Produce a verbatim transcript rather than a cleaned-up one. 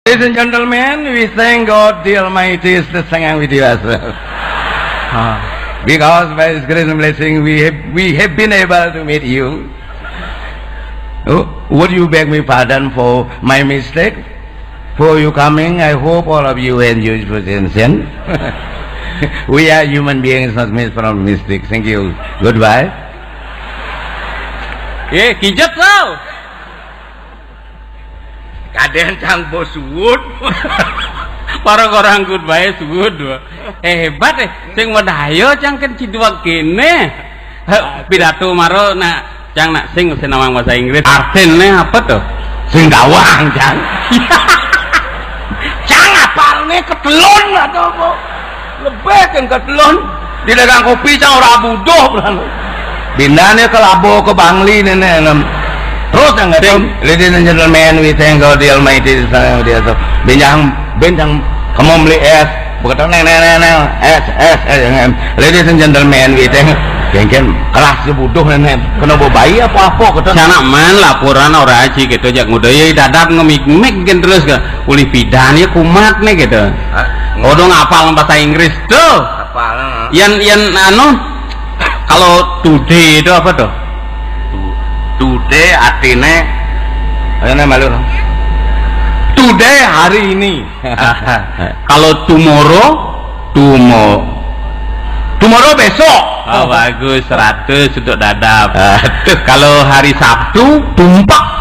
Ladies and gentlemen, we thank God the Almighty is the Sangang with you as well. Because by His grace and blessing, we have, we have been able to meet you. Oh, would you beg me pardon for my mistake? For you coming, I hope all of you enjoy your attention. We are human beings, not made from mistake. Thank you. Goodbye. Eh, kijet lo. Kadén cang bos suud. Para orang good bae suud. Eh, hebat eh. Sing medaya cang ken cidua kene. Heh, pidato maro nak cang nak sing usah nawang bahasa Inggris. Artinya apa tuh? Sing gawang cang. Cang apalne ketelun atau apa? Lebih kan ketelun. Di dagang kopi cang ora buduh. Bindane ke Labo ke Bangli nene. Terus yang ngetem, ladies and gentlemen, we thank God the Almighty, the Almighty. Benjang, benjang, kamu beli es, begitu neng neng neng neng, es es es, yang em. Ladies and gentlemen, we thank. Jengken keras je buduh nene. Kena bebai apa apa kata. Sana man laporan orang aji gitu, jak nguda ya dadap ngemik-mik gen terus ke. Ulih pidan ya kumat nih gitu. Odong apal bahasa Inggris tuh. Apal. Yan yan anu, kalau today itu apa tuh? Today artinya, ayo nih malu. Today hari ini. Kalau tomorrow, tomorrow, tomorrow besok. Oh, bagus, seratus untuk dadap. Kalau hari Sabtu, tumpak.